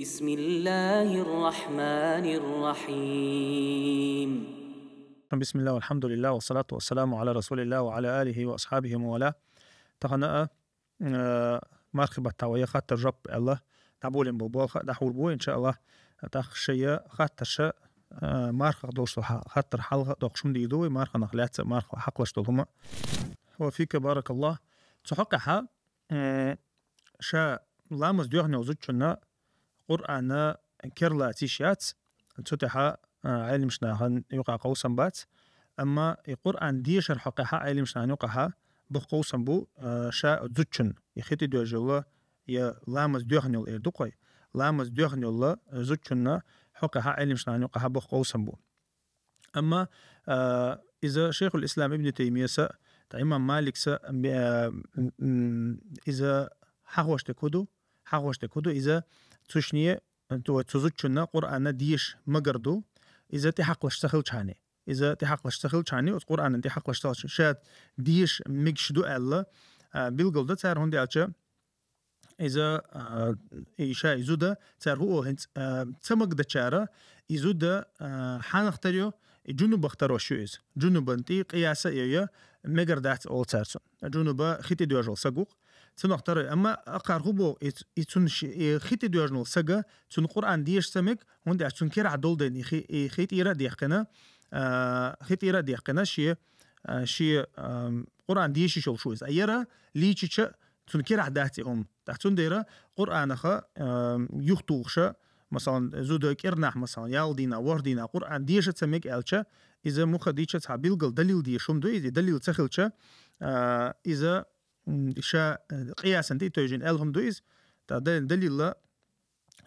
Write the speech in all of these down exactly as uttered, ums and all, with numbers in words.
بسم الله الرحمن الرحيم. بسم الله والحمد لله والصلاة والسلام على رسول الله وعلى آله وأصحابه ومن والاه. Тахан а, э, мархий баттахь вай хаттар жоп аьлла, дӀаболийна бола болх дӀахьур бу, иншааллахӀ. ТӀаккха шайн хаттарш, э, мархах долуш хьа-, хаттар хьалха а доккхуш хӀума дийр ду вай, марханах лаьцна, марха хьакхалуш долу хӀума. Ва фика баракаллахӀ. Цу хьокъехь, м, ша ламаз доьхна йолу зудчунна Къуръан керлаца йиш яц, цу тӀехь, а, Ӏеламнахана юкъахь къовсам бац, амма и Къуръан дешар хьокъехь Ӏеламнахана юкъахь боху къовсам бу, а, ша зудчунна, и хи тӀедоьжна йолу, я ламаз доьхна йолу эр ду-кх вай, ламаз доьхна йолу зудчунна хьокъехь Ӏеламнахана юкъахь боху къовсам бу. Амма, а, иза Шайхул-Ислам Ибн Таймияс а, ткъа имам Маликс а, м, а, м, м, иза хьахош дерг хӀун ду, хьахош дерг хӀун ду, иза цу шинна, цу, цу зудчунна Къуръан деша магар ду, иза тӀехьакхалуш ца хилчхьана. Иза тӀехьакхалуш ца хилчхьана, оцу Къуръанан тӀехьакхалуш ца хилчхьана. Ша деша мегаш ду аьлла, а, билгал ду цара, хӀунда аьлча, иза, а, и ша и зуда, цара хӀун олу хӀинца, а, ца магадечара, и зуда, а, хьанах тара йо, и жунубах тарош ю иза. Жунубан тӀе къияс а йо, мегар дац олу цара цунна. Жунуба хи тӀедоьжна волу саг ву-кх. Цунах тара йо. Амма акхар хӀун боху, и ц-, и цунна ши-, и хи тӀедоьжна волу сага, цунна Къуръан деша ца мега, хӀунда аьлча цунна керахь долу дайн и хи, и хи тӀера а дехкина, а, хи тӀера а дехкина, шен, а, шен, а, Къуръан деша йиш йолуш ву иза. А яра лийчича, цунна керахь дац и хӀума. ТӀаккха цундела Къуръанах, а, юхатухуш, масалан, зуда кӀирнахь, масалан, ялх дийнахь, ворхӀ дийнахь Къуръан деша ца мега аьлча, иза муха дийцича цхьа билггал далил дезаш хӀума ду иза, и далил ца хилча, а, иза, м, ша, а, къиясан тӀе а тевжина аьлла хӀума ду иза. ТӀаккха да-, далилла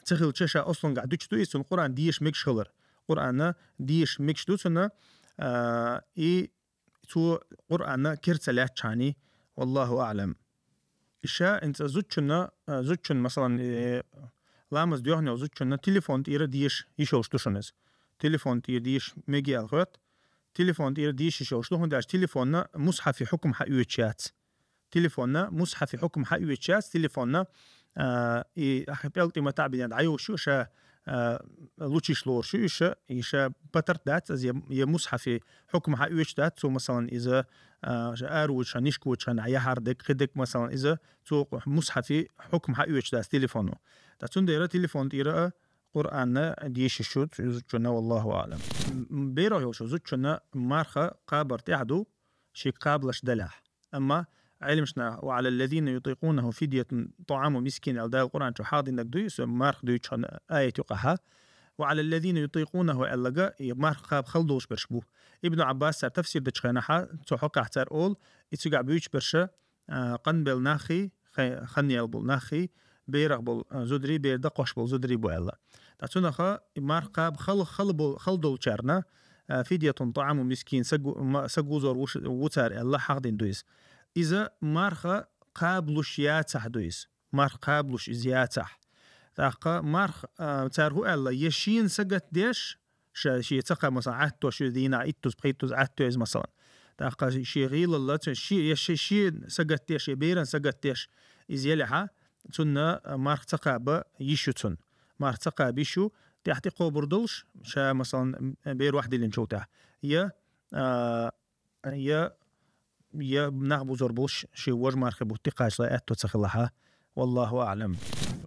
ца хилча, ша ослуьнгахь дуьтуш ду иза, цунна Къуръан деша мегаш хилар. Къуръан деша мегаш ду цунна, а, и цо Къуръан кер ца лаьцчхьана, валлаху аӀлам. И ша хӀинца зудчунна, а, зудчунна, масалан, э, ламаз доьхна йолу зудчунна телефон тӀера деша йиш йолуш ду шуна иза. Телефон тӀера деша мега аьлла хоьтту. Телефон тӀера деша йиш йолуш ду, хӀунда аьлча телефонна мусхьафи хьукма хьаоьцуш яц. Телефонна мусхьафи хьукма хьаоьцуш яц, телефонна, а, и ахь пӀелг тӀе мата а бина дӀайовш ю, ша, а, лучиш лоруш ю, и ша, и ша патарт дац, иза я, я мусхьафи хьукма хьаоьцуш дац, цо, масалан, иза, а, ша ара вуьтуш, нишка вуьтуш, яхьар дерг, кхин дерг, масалан, иза цо мусхьафи хьукма хьаоьцуш дац телефоно. ТӀаккха цундела телефон тӀера а Къуръан деша йиш ю цу зудчунна, валлаху аӀлам. М, берах йолчу зудчунна марха кхабар тӀехь ду, шега кхабалаш делахь. Амма Ӏеламнаха: «Ва Ӏала ллазина ютӀикъунаху фидятун тӀаӀаму мискин», аьлла Дала Къуръан чу хьахдинарг дуй, иза марха дуьйцучу аят юкъахь. «Ва Ӏала ллазина ютӀикъунаху» аьлларг, и марха кхаба хала долуш берш бу. Ибн Ӏаббас цара тафсир дечу хенахь, цу хьокъехь цара олу, и цигахь буьйцуш берш, а, къанбелла наххий, хе-, хан яьлла болу наххий, берах болу, а, зударий, бер дакхош болу зударий бу аьлла. Ткъа цунах и марха кхаба хала, хала бол-, хала долчарна, а, фидятун тӀаӀаму мискин, саг-, ма-, сагузор вуш-, ву цара аьлла, хьахдина ду иза. Иза марха кхабалуш яцахь ду иза. Марха кхабалуш иза яцахь. ТӀаккха марха, а, цара хӀун аьлла, я шена сагатдеш, ша, шен ца кхаба, масалан, Ӏаттош ю, дийнахь иттуза, пхийттуза Ӏатто иза, масалан. ТӀаккха шен гӀийлалла, ца-, шен, я шен, шен сагатдеш, я беран сагатдеш иза елехь, цунна марха ца кхаба йиш ю цунна. Марха ца кхаба йиш ю, тӀехь тӀе кхобур долуш, ша, масалан, бер охьадиллинчул тӀехь. Я, а, я, я нах бузор болуш, шен вожа мархи бутт тӀе кхачале аьтто ца хилахь. Валлаху аӀлам.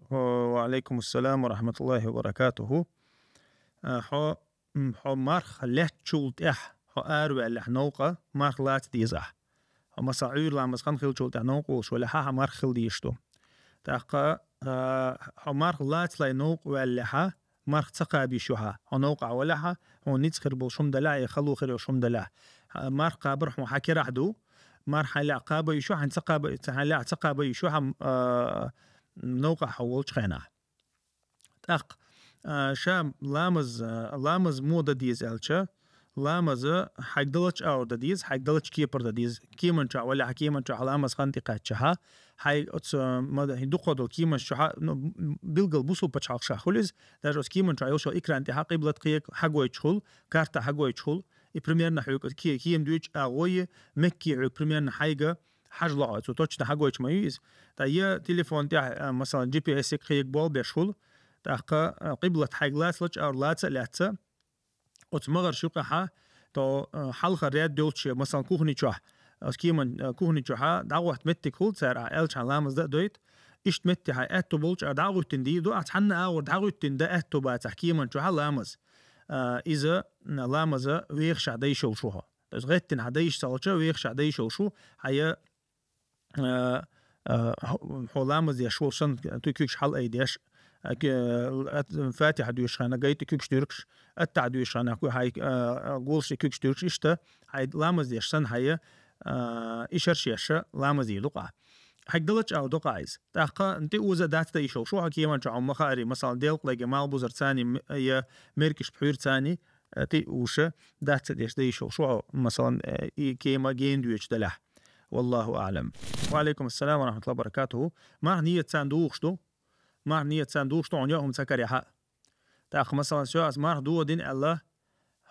Ва Ӏалайкум ассалам ва рахматуллахи ва баракатуху. А, хьо, м, хьо марха лаьцначул тӀехь, хьо араваьллехь новкъа, марха лаца деза ахь. Хьо, масалан, Ӏуьйра ламаз хан хиллачул тӀехь новкъа волуш валехь, хьан марха хила дезаш ду. ТӀаккха, а, хьо марха лацале новкъа ваьллехь, марха ца кхаба йиш ю хьан. Хьо новкъахь валехь, хьуна ницкъ хир болуш хӀума далехь, я хало хир йолуш хӀума далехь. А, марха кхабар хьуна хьан керахь ду. Марха хьан лаьа кхаба йиш ю, хьан ца кхаба, хьан лаьа ца кхаба йиш ю, хьан, а, новкъахь хьо волчу хенахь. ТӀаккха, а, ша ламаз, а, ламаз муха дан деза аьлча, ламаз хьайга даллачу агӀор дан деза, хьайга даллачу кепара дан деза. Кеман чохь валехь, кеман чохь ламаз хан тӀекхаьччахь, хьайга оцу, а, ма-, хӀин дукха долу кеманаш чохь, ну, м-, билггал бусулба пачхьалкхашкахь хуьлу иза, даже оцу кеман чохь йолуш йолу экран тӀехь къиблат кхетта хьагойтуш хуьлу, карта хьагойтуш хуьлу, и примерно хьоьга ке-, кема дуьйцу агӀо, Мекке хьоьга примерно хьайга хьажа лохьо, цо точно хьагойтуш ма ю иза. Ткъа я телефон тӀехь, а, масалан, джи пи эс-ик кхетта болх беш хуьлу, ТӀаккха, а, къиблат хьайга лацалча, ара лаца а лаьцца, оцу магӀарш юкъахьа, то, а, хьалха ряд йолчу, масалан, кухни чохь, а, кеман, а, кухни чохьа дӀагӀотта меттиг хуьлу цара, ахь аьллачхьана ламаз дан а дойту, иштта метте хьайн аьтту болчу а дӀагӀуьттина дийр ду, ахь цхьанна а агӀор дӀагӀуьттина дан аьтту бацахь кеман чохьа ламаз. А, иза, м, ламаза вехашехь дайшалла шу хьо. То есть гӀеттина хьан дайша ца хилча, вехашехь дайшалла шу, хьан я, а, а, хьо, хьо ламаз деш волу санна, ту куьгаш хьала айдеш, а, ке-, а, Фатиха доьшуш хьайна гайта куьгаш дуьргаш, аттахьа доьшуш хьайна ку-, хьай, а, а, голаш и куьгаш дуьргаш, иштта, хьай ламаз деш санна, хьай, а, и шарш еш ламаз дийр ду къа. Хьайга даллача а ду къа иза. ТӀаккха тӀе оза дац дайшалла шу хьо кеман чохь, хьо ма хаари, масалан, делкъалайга мал бузар цани, м-, я меркаш пхьуьр цани, а, тӀе уша дац ца деш дайшалла шу хьо, масалан, э, и кема гена доьчу далахь. Валлаху аълам. Ва алейкум ассалам ва рахматуллахи ва баракатуху. Марх ният царна духуш ду. Марх ният царна духуш ду, хьуна я хӀума ца карехьа. ТӀаккха, масалан, соьга ас марх дохадина аьлла,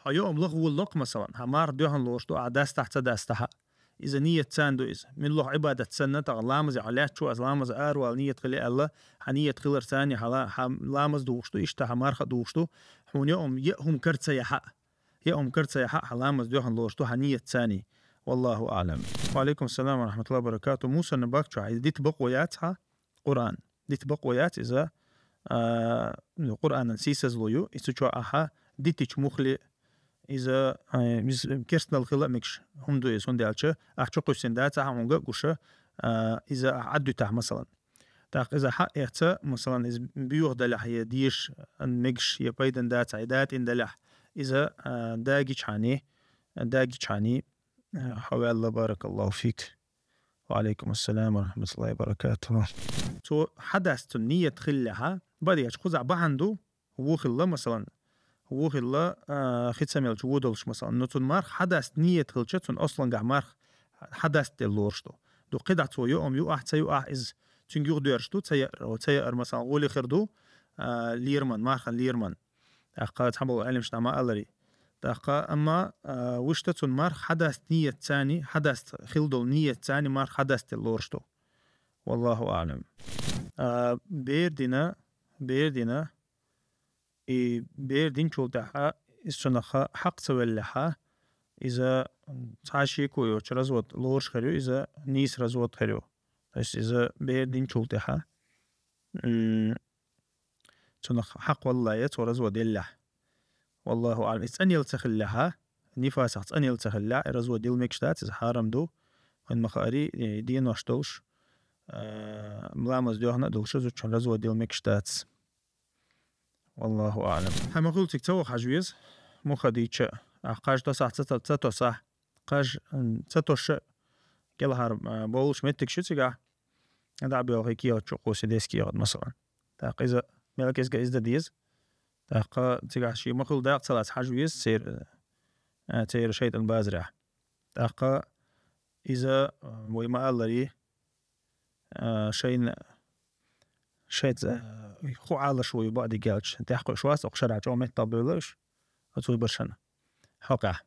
хьо йоам лаха волалакх, масалан, хьан марх доьхна лоруш ду, ахь дастахь, ца дастахьа. Иза ният царна ду иза. Муьлхха Ӏибадат санна, тахана ламазе хьо лаьттачу, ас ламаза аравала ният хили аьлла, хьан ният хилар царна, хьан ла-, хьан ламаз духуш ду, иштта хьан марха духуш ду, хьуна йоам я хӀума кара ца яхьа. Я хӀума кара ца яхьа, хьан ламаз доьхна лоруш ду, хьан ният царна. Валлаху аълам. Ва алейкум ассалам ва рахматуллахи ва баракатуху. Мусарна бакъ чохь, иза дита бакъо яц хьан Къуръан. Дита бакъо яц иза, а, Къуръанан сийсазло ю, и цу чохь ахьа дитича муххале иза, а, иза керстанал хила а мегаш хӀума ду иза, хӀунда аьлча ахь чу кхуьссина дац, ахьа хьуна а гуша, а, иза ахьа Ӏаддуьтахь, масалан. ТӀаккха иза хьаэца, масалан, иза боьха далахь я дезаш мегаш я пайдан дацахь, я датӀина далахь, иза, а, дагичхьани, дагичхьани, а, хьо ваьлла, баракаллаху фик. Ва алейкум ассалам ва рахматуллахи ва баракатуху. Цо хьадаста цунна ният хиллехьа, бадъяч кхузахь бахьана ду, вон хилла, масалан, вон хилла, а, хи ца мелча вон долуш, масалан. Но цунна марх хьадаста ният хилча, цунна ослангахь марх хьадаста делла лоруш ду. Ду кхидӀа цо юам юахь, ца юахь, иза цуьнга юхадоьрзуш ду, ца яар, ца яар, масалан, гӀоли хир ду, а, лераман, мархан лераман. ТӀаккха цхьаболу Ӏеламнаха ма-аллара. ТӀаккха, амма, а, вуьшта цунна марх хьадаста ният царна, хьадаста хила долу ният царна марх хьадаста делла лоруш ду. Валлаху аълам. А, бер дина, бер дина, и бер динчул тӀаьхьа, иза цунах хьакъ ца веллехьа, иза цхьа шеко йоцуш развод лоруш хир ю, иза нийса развод хир ю. То есть иза бер динчул тӀаьхьа, м, цунах хьакъ валлале, цо развод еллехь. Валлаху аълам. Иза цӀанъелла ца хиллехьа, нифасах цӀанъелла ца хиллехь, развод дила мегаш дац, иза хьарам ду. Хьуна ма хаари, э, денош долуш, э, ламаз доьхна а долуш, зудчун развод дила мегаш дац. Валлаху аълам. Хьан ма хуьлу цига ца ваха хьажа веза, муха дийча, а, кхаж тосахь ца, ца, ца тосахь, кхаж, м, ца тоша, кӀелхьара, а, бовлуш меттигаш ю цигахь, дӀа а боьлхий кехат чу кхуссий, деса кехат, масалан. ТӀаккха иза мел кӀезга иза дан деза. ТӀаккха цигахь шен ма хуьлу дакъа ца лаца хьажа веза церан, а, церан шайтӀан базарехь. ТӀаккха иза, а, вай ма-аллара, а, шайна, шайца, а, хӀу Ӏалаш ву ю бакъдерг аьлча, тӀаьхьакхуьуш вац, окху шарахь чӀогӀа меттах бевлла уьш, оцу выборшана. Хьокъехь.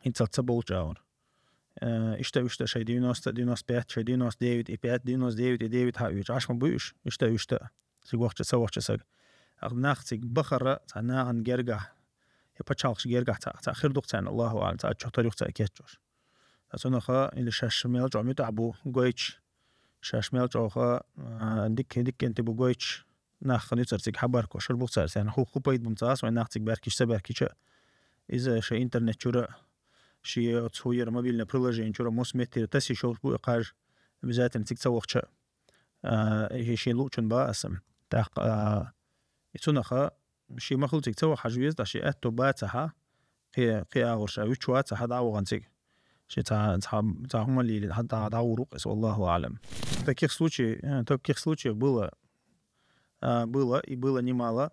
ХӀинцалц ца болчу агӀор. Э, иштта, иштта, шайн девяносто, девяносто пять, шайн девяносто девять и пять, девяносто девять и девять хьаоьцуш, Ӏаш ма буй уьш, иштта, иштта. Цига вахча, ца вахча сага. Ахь нах цига бахара, цхьа нахана гергахь, я пачхьалкхаш гергахь, цхьа, цхьа хир ду-кх царна, Аллаху аълам, цхьа чохь тар ю-кх цара кеччош. Ткъа цунах или шаьш мел чӀогӀа муьтӀахь бу гойтуш, шаьш мел чӀогӀа, а, дикка, дикка кӀентий бу гойтуш, нах хана ю цара цига хьабаркош, хир бу-кх цара, царна хӀу, хӀу пайда бу-м ца хаа, вайн нах цига баьхкича, баьхкича, иза шайн интернет чуьра, шен оцу хӀу яра мобильный приложение чуьра, мосметира тасийш йолуш бу и кхаж, обязательно цига ца вахча, а, и шен луучун ба аса. ТӀаккха, а, и цунаха, шен ма хуьлу цига ца ваха хьажа веза, ткъа шен аьтто бацахьа, кхе, кхе агӀор ша вуьтуш вацахьа дӀа а вахана цига. Шен цхьа, цхьа, цхьа хӀума лелийна, хьан дӀа, дӀагӀур ву-кх иза, валлаху аълам. В таких случаях, э, в таких случаях было, а, было и было немало.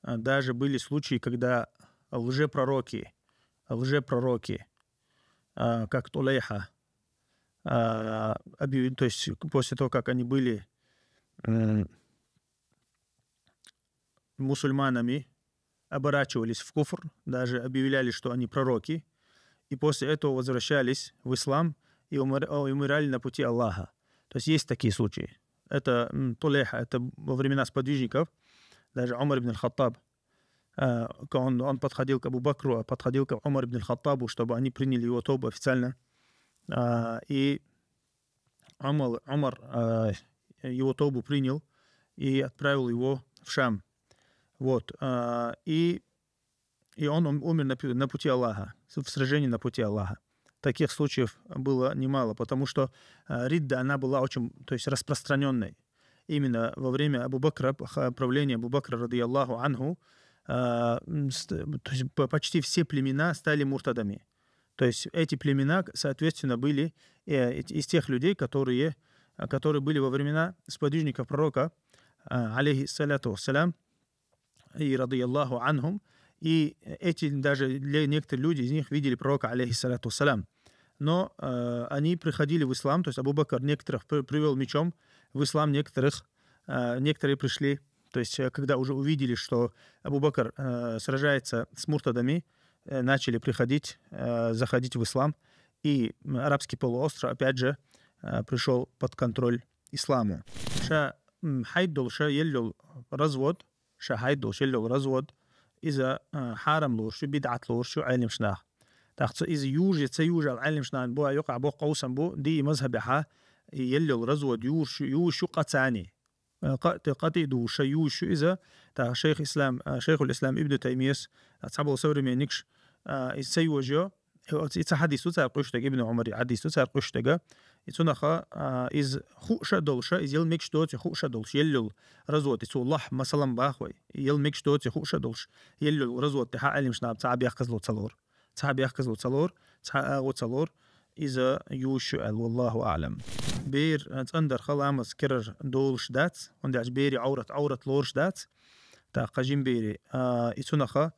А, даже были случаи, когда лжепророки, лжепророки, а, как Тулейха, а, объявили, то есть после того, как они были, м, мусульманами, оборачивались в куфр, даже объявляли, что они пророки, и после этого возвращались в ислам и умер-, и умирали на пути Аллаха. То есть есть такие случаи. это м, Тулейха, это во времена сподвижников, даже Умар ибн аль-Хаттаб, э, к- он, он подходил к Абу Бакру, а подходил к Умар ибн аль-Хаттабу, чтобы они приняли его тобу официально. А, И Умар, Умар э, его тобу принял и отправил его в Шам. Вот. А, И, и он ум- умер на, пю- на пути Аллаха, в сражении на пути Аллаха. Таких случаев было немало, потому что э, ридда, она была очень, то есть распространенной. Именно во время Абу Бакра, х- правления Абу Бакра, радияллаху анху, э, м, ст- то есть п- почти все племена стали муртадами. То есть эти племена, соответственно, были э, из тех людей, которые, э, которые были во времена сподвижников пророка, э, алейхиссалату вассалям, и радияллаху анхум. И эти, даже для некоторых людей из них видели пророка, алейхиссалату вассалям. Но э, они приходили в ислам, то есть Абу Бакр некоторых при- привел мечом в ислам, некоторых, э, некоторые пришли, то есть э, когда уже увидели, что Абу Бакр э, сражается с муртадами, э, начали приходить, э, заходить в ислам. И м, арабский полуостров, опять же, э, пришел под контроль исламу. Ша м, хьайд долуш ша еллал развод, ша хьайд долуш ша еллал развод, иза э, хьарам лур шу, бидгӀат лур шу Ӏелимшнах. Тахца иза южи, ца южал Ӏелимшнах бу, а юкъа бу, къовсам бу, ди и мазхабе хьа, и еллал развод юр шу, юж шу къацани. Э, къа- те къати ду ша юж шу иза, та шейх ислам, э, шейхул ислам ибн Таймияс, э, цхьабол современникш, э, из ца южо, и ца хьадис у цар къуштаг, ибн Умар хьадис у цар къуштага, и цунаха э, из хуша долуша, из ел мекш доци хуша долуш, еллал развод, и цу лах масалам бахвай, ел мекш доци хуша долуш, еллал развод, те хьа Ӏелимшнаб ца бехказло цалор. Цхьа бехказло цалор, цхьа агӀо цалор, иза юшу аьл, валлаху аълам. Бер э, цӀандарха ламаз керар долуш дац, он дяч бери Ӏаурат, Ӏаурат лоруш дац, та къажим бери, а, и цунаха,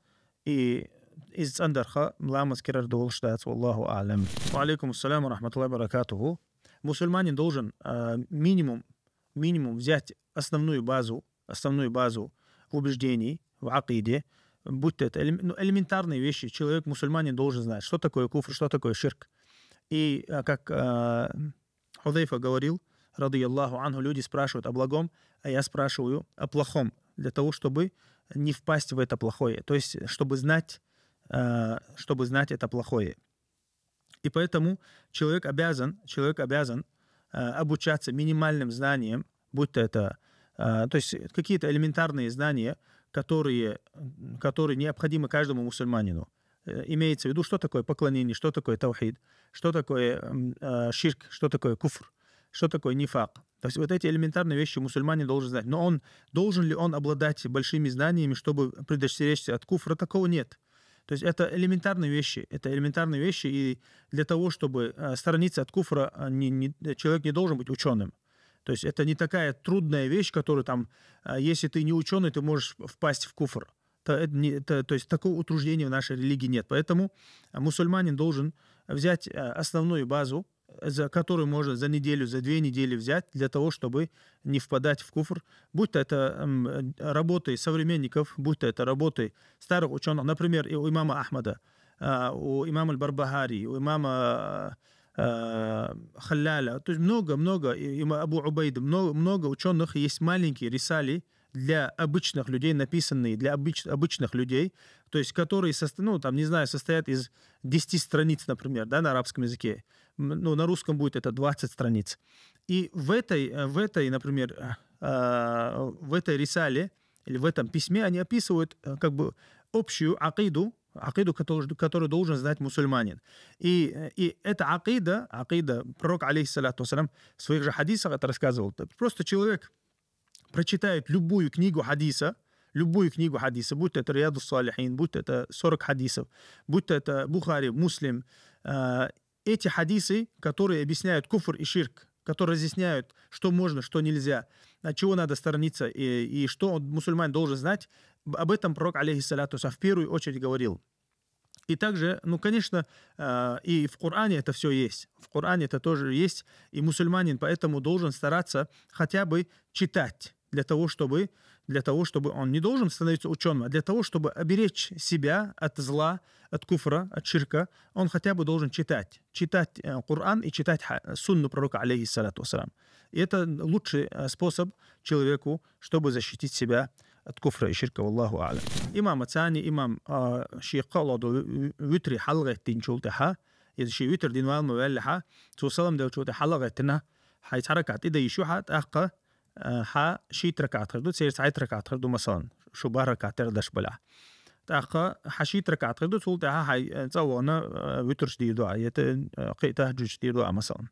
и из цӀандарха ламаз керар долуш дац, валлаху аълам. Ва алейкум ассалам ва рахматуллахи ва баракатуху. Мусульманин должен э, минимум, минимум взять основную базу, основную базу в убеждении, в акиде, будь то это элем- ну, элементарные вещи, человек, мусульманин, должен знать, что такое куфр, что такое ширк. И э, как э, Худайфа говорил, радияллаху анху, люди спрашивают о благом, а я спрашиваю о плохом, для того, чтобы не впасть в это плохое, то есть, чтобы знать, э, чтобы знать это плохое. И поэтому человек обязан, человек обязан э, обучаться минимальным знаниям, будь то это, э, то есть какие-то элементарные знания, которые, м, которые необходимы каждому мусульманину. Э, Имеется в виду, что такое поклонение, что такое таухид, что такое м, э, ширк, что такое куфр, что такое нифак. То есть вот эти элементарные вещи мусульманин должен знать. Но он, должен ли он обладать большими знаниями, чтобы предостеречься от куфра? Такого нет. То есть это элементарные вещи. Это элементарные вещи. И для того, чтобы э, сторониться от куфра, а, не- не- человек не должен быть ученым. То есть это не такая трудная вещь, которую там, а, если ты не ученый, ты можешь впасть в куфр. То, это не- это- то есть такого утруждения в нашей религии нет. Поэтому а, мусульманин должен взять а, основную базу, за которую можно за неделю, за две недели взять, для того, чтобы не впадать в куфр, будь то это м, работы современников, будь то это работы старых ученых, например, и у имама Ахмада, а, у имама Аль-Барбахари, у имама э, Халляля, то есть много-много, и- и Абу Убайда, много, много ученых есть маленькие рисали для обычных людей, написанные для обыч- обычных людей, то есть которые, состо- ну, там, не знаю, состоят из десяти страниц, например, да, на арабском языке. М, Ну, на русском будет это двадцать страниц. И в этой, э, в этой, например, э, э, в этой рисале или в этом письме они описывают э, как бы общую акиду, акиду, которую, которую должен знать мусульманин. И, э, и эта акида, акида, пророк, алейхиссалату вассалям, в своих же хадисах это рассказывал. Просто человек прочитает любую книгу хадиса, любую книгу хадиса, будь то это Рияду Салихин, будь то это сорок хадисов, будь то это Бухари, Муслим, э, эти хадисы, которые объясняют куфр и ширк, которые разъясняют, что можно, что нельзя, от чего надо сторониться и, и что он, мусульманин, должен знать, об этом пророк, алейхиссалату вассалям, в первую очередь говорил. И также, ну, конечно, э, и в Коране это все есть. В Коране это тоже есть. И мусульманин поэтому должен стараться хотя бы читать для того, чтобы Для того, чтобы он не должен становиться ученым, а для того, чтобы оберечь себя от зла, от куфра, от ширка, он хотя бы должен читать. Читать э, Коран и читать ха- сунну пророка, алейхиссалату вассалам. И это лучший э, способ человеку, чтобы защитить себя от куфра и ширка. Валлаху а'лам. Имам Ацани, имам а, ши кхаладу витри хьалгӀеттинчул тӀехьа, из ши витр дин валма ваьллахьа, цу салам делчул тӀехьа хьалгӀеттина, хьай цхьа ракат ида йиш ю хьа, тӀаккха а, хьа шийтта ракат хир ду, церца хьайтта ракат хир ду, масалан, шу бар ракат тера даш баля. ТӀаккха хьа шийтта ракат хир ду, цул тӀехьа хьай э, цӀа вона э, витрш дийр ду, а, ета э, кхи тахджудш дийр ду, а, масалан.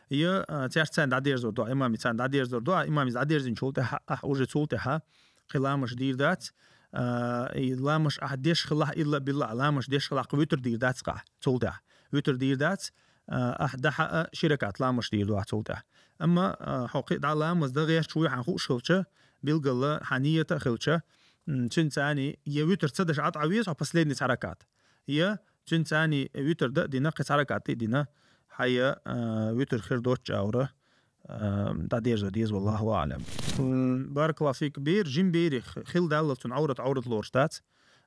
Е а, церца царна дӀадерзор ду, а, имам царна дӀадерзор ду, а, имам из дӀадерзинчул тӀехьа, ахь уже цул тӀехьа кхи ламаш дийр дац, а, и ламаш ахь деш хилахь, илла билла, а, ламаш деш хилахь, кхи витр дийр дац кхахь, цул тӀехьа. Витр дийр дац, а, ахь дахьа а ши ракат ламаш дийр ду ахь цул тӀехьа. Амма а, хьо кхи дӀа ламаз да гӀерташ вуй хьан хууш хилча, билгала хьан ниета а хилча, м, цуьнан цани е витр ца даш Ӏа тӀа веза хьо последний цхьа ракат. Е цуьнан цани витр да а дина, кхи цхьа ракат тӀе а дина, хьая а, витр хир доцчу аура, а, дӀадерзо деза, валлаху а'лам. М, баракаллаху фик, бер, жим бери х- хил даллал цуьнан Ӏоврат Ӏоврат лоруш дац.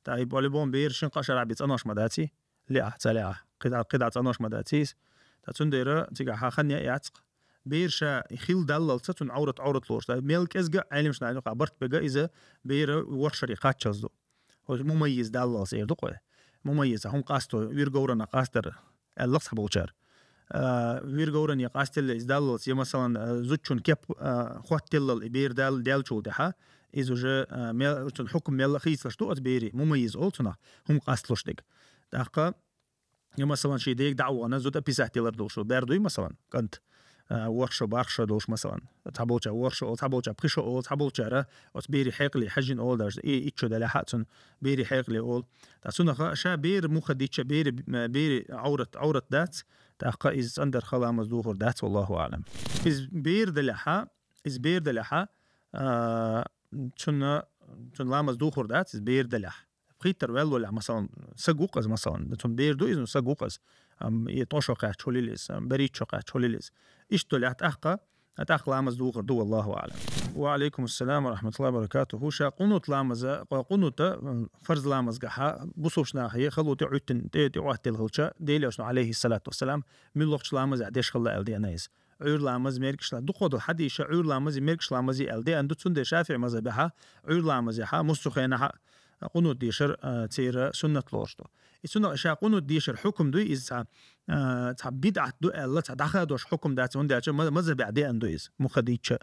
ТӀа и по-любому бер шин къа шарахь би цӀанош ма даций. Леа, ца леа. КхидӀа, кхидӀа цӀанош ма дацийс. ТӀа цундера цигахь хан яа яцкъ. Бер ша хил даллалца цуьнан Ӏоврат Ӏоврат лоруш дац. Мел кӀезга Ӏелимаш нана юкъа барт бега иза бер ворхӀ шаре кхаччалц ду. Хьо мумаййиз даллалц эр ду кхой. Мумаййиз хӀума къасто, вир говрана къастар, аьллакх цхьаболчара. А, вир говране къастелла иза даллалц, я, масалан, а, зудчун кеп а, хоттеллал и бер дал-, даьллачул тӀехьа, иза уже а, мел, цуьнан хьукм мелла а хийцалаш ду оцу бери, мумаййиз олу цунах, хӀума къасталуш дерг. ТӀаккха, я, масалан, шен дега дӀа а вахана, зуда а писать ялар долуш, бер дуй, масалан, кӀант, а, ворхӀ шо, бархӀ шо долуш, масалан, цхьаболча ворхӀ шо олу, цхьаболча пхи шо олу, цхьаболчара оцу бери хьекъале хьаьжжина олу даже, и итт шо далахь а цунна бери хьекъале олу. ТӀаккха цунах ша бер муха дича, бери, бери Ӏоврат, Ӏоврат дац, тӀаккха иза цӀандарх ламаз духур дац, валлаху а'лам. Иза бер далахь а, иза бер далахь а, а, цунна, цунна ламаз духур дац, иза бер далахь. Пхийттара ваьлла волахь, масалан, саг ву-кх иза, масалан, цунна бер ду иза, ну, саг ву-кх иза. Ам, и ткъа шо кхаьчча хьулил иза, ам, берхӀитта шо кхаьчча хьулил иза. Иштта долахь тӀаккха, тӀаккха ламаз духур ду, валлаху а'лам. Ва алейкум ассалам ва рахматуллахи ва баракатуху. Ша къунут ламаза, къо-, къунута, м, фарз ламазгахьа, бусулбачу нахе хало тӀе Ӏуьттина, тӀе, тӀе Ӏоттаелла хилча, Делан Элчано, алейхиссалату вассалам, муьлххачу ламазехь деш хилла аьлла деана иза. Ӏуьйра ламаз, мергаш ла-, дукха долу хьадийша Ӏуьйра ламази, мергаш ламази аьлла деана ду, цундела ШафиӀи мазхабехьа Ӏуьйра ламазехьа, массо а хенахьа къунут дешар, а, церан суннат лоруш ду. И цунах ша къунут дешар хьукум дуй, иза цхьа, а, цхьа бидӀат ду аьлла, цхьа дӀахадош хьукум дац, хӀунда аьлча ма-, мазхабехь деана ду иза, муха дийча.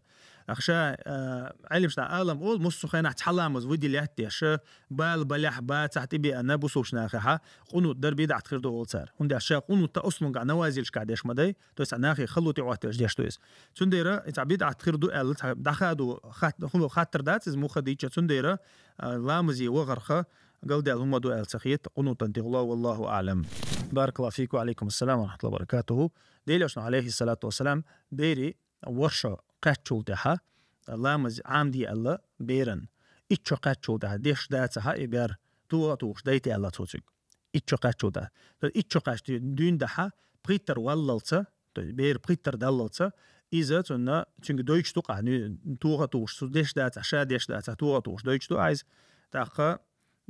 Ахша, а, Ӏелимаш нах алам олу, массо а хенахь цхьа ламаз выделять деш, бала балехь, бацахь тӀебеана бусулбачу нахехьа, къунут дар бидӀат хир ду олу цара. ХӀунда аьлча ша къунут та услунгахь навазилшкахь деш ма дай, то есть цхьа нахе хало тӀе Ӏоттаелча деш ду иза. Цундела и цхьа бидӀат хир ду аьлла, цхьа дӀахадо хат-, хӀума хаттар дац иза муха дийча, цундела, а, ламазе вахарха галдаьлла хӀума ду аьлла ца хета, къунутан тӀехула, валлаху а'лам. Баракаллаху фикум, ва алейкум ассалам ва рахматуллахи ва баракатуху. Делан Элчано, алейхиссалату вассалам, бери ворхӀ шо кхаьччул тӀехьа, ламаз Ӏамаде аьлла беран. Итт шо кхаьччул тӀехьа деш дацахьа и бер, тоха а тухуш дайта аьлла цо цуьнга. Итт шо кхаьччул тӀехьа. То есть итт шо кхаьчча дуьйна дахьа, пхийттара валлалца, то есть бер пхийттара даллалца, иза цунна, цуьнга дойтуш ду къа, нуьй-, тоха а тухуш, цо деш дацахь, ша деш дацахь, тоха а тухуш дойтуш ду Ӏа иза. ТӀаккха,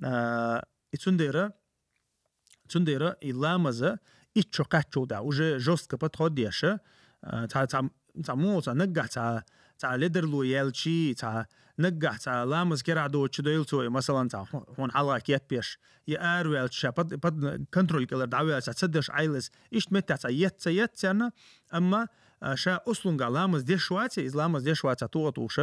а, и цундела, цундела и ламаза итт шо кхаьччул тӀехьа уже жёстко подход деш, а, цхьа, цхьа, цхьа муха, цхьа наггахь, цхьа, цхьа ледарло яьлчий, цхьа наггахь, цхьа ламаз керахь доцуш дойла цо, и, масалан, цхьа хьу-, хьуна хьалха кеп еш, и араваьлча, ша под, под контроль кӀелара дӀаваьлча, цхьа ца деш Ӏайла иза. Иштта меттехь цхьа етт ца етт царна, амма, а, ша услунгахь ламаз деш вац, иза ламаз деш вац, тоха а тухуш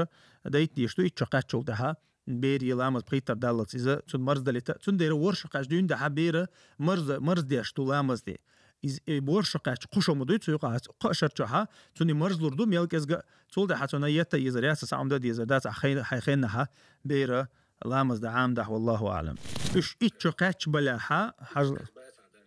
дайта дезаш ду итт шо кхаьччул тӀехьа. Бере ламаз пхийттара даллалц иза, цунна марздалийта. Цундела ворхӀ шо кхаьчча дуьйна дахьа бера марз-, марздеш ду ламаз де. Иза, э, ворхӀ шо кхаьчча кхо шо ма дуй, цу юкъахь кхаа шар чохьа, цунна и марзлур ду, мел кӀезга, цул тӀехьа цунна етта езар, яц, цхьа хӀума дан дезар, дац, хьайн, хьайн хеннахьа бера ламаз дан Ӏамадахь, валлаху аӀлам. Уьш итт шо кхаьчча балехьа, хьажал.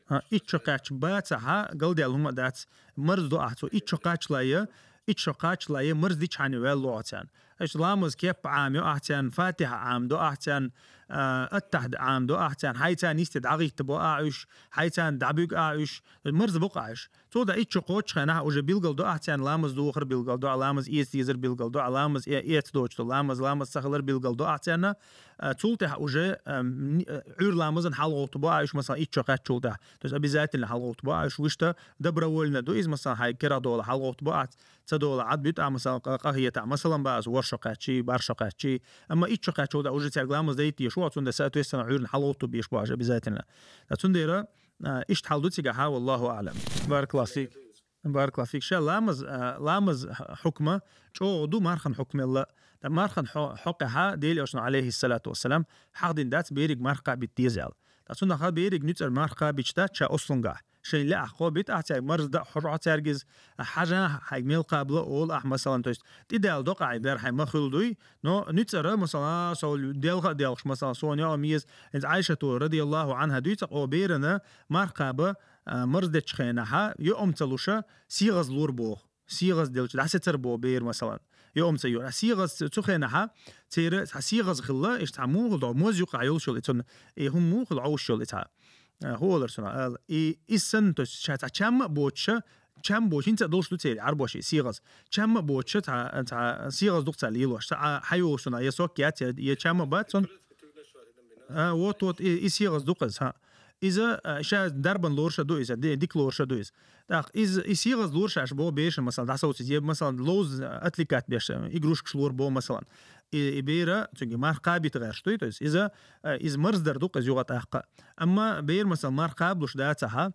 А, итт шо кхаьчча бацахьа, галдаьлла хӀума а дац, марз ду ахь цо, итт шо кхаччале, итт шо кхаччале, марз дича хьайна ваьлла лохьа царна. Эш ламаз кеп Ӏам йо ахцян, фатиха Ӏам до ахцян, аттахд Ӏам до ахцян, хьайцан йисте дӀагӀитта бо а уьш, хьайцан дӀабуьг а уьш, марз бо а уьш. Цул да иччо кхоччхьенахь уже билгал до ахцян, ламаз духар билгал до, ламаз эц дезар билгал до, ламаз э-, эц дочто, ламаз, ламаз цахалар билгал до ахцян. Цул тӀехь уже Ӏуьр ламазан хьалгӀовтта бо а уьш, масалан, иччо кхаьччул тӀехь. То есть обязательно хьалгӀовтта бо а уьш, вуьшта добровольно ду иза, масалан, хьай керагӀ дола хьалгӀовтта бо а, ца дола Ӏад бит а, масалан, къахета, масалан, база воршо кхаьччи, баршо кхаьччи. Амма иччо кхаьччул тӀехь уже цаьрга ламаз дайта еш ву, цунда соответственно Ӏуьрна хьалгӀовтта беш бу а уьш обязательно. Цундера иштта хьал ду цига хьа, валлаху аълам. Баракаллаху фик. Баракаллаху фик. Ша ламаз, ламаз хьукма чӀогӀа ду мархан хьукмелла. ТӀа мархан хьо-, хьокъехьа Дела Элчано, алейхиссалату вассалам, хьахдин дац бериг марх кхабит дезал. ТӀа цунахьа бериг нуьцар марх кхабич дац ша ослунгахь. Шайн лаьах кхобит ахь цаьрга марз да хьожо цаьргиз, хьажа хьайг мел кхабла ола ахь, масалан, то есть тӀидал докъа дар хьай ма хилдуй, но нуьцара, масалан, со делха а делхаш, масалан, сон йо миз, инз Айшату радияллаху анха дуьйца, о берана марх кхаба, марздечхенахьа, йоӀам ца луша, сигӀаз лур боху. СигӀаз делча, дӀасецар боху бер, масалан. ЙоӀам ца йора. СигӀаз цу хенахьа, цера цхьа сигӀаз хилла, иштта цхьа муха хилла, моз юкъа йолуш йолу, и цунна, и хӀума муха хилла, Ӏовуш йолу и цхьа. ХӀу олар цунах ала. И, и санна, то есть, ша цхьа чамма а боцуша, чам боцу, хӀинца а долуш ду церан Ӏарбош и сигӀаз. Чамма а боцуша, цхьа, цхьа сигӀаз дукха цхьа лелош. Цхьа хьайолуш цунах, я сок яц, я, я чамма а бац цунна. А, вот, вот, и, и сигӀаз ду-кх иза, хӀа. Иза, а, ша дарбан лоруша ду иза, ди-, дика лоруша ду иза. ТӀаккха иза, и сигӀаз лоруш аш бо бешан, масалан, дӀасовцийта, е, масалан, ловза отвлекать беш, игрушкаш лор бо, масалан. И, и бера, цуьнга марх кхабита гӀерш дуй, то есть иза, а, иза марздар ду-кх иза юха тӀаккха. Амма бер, масалан, марх кхабалуш дацахьа,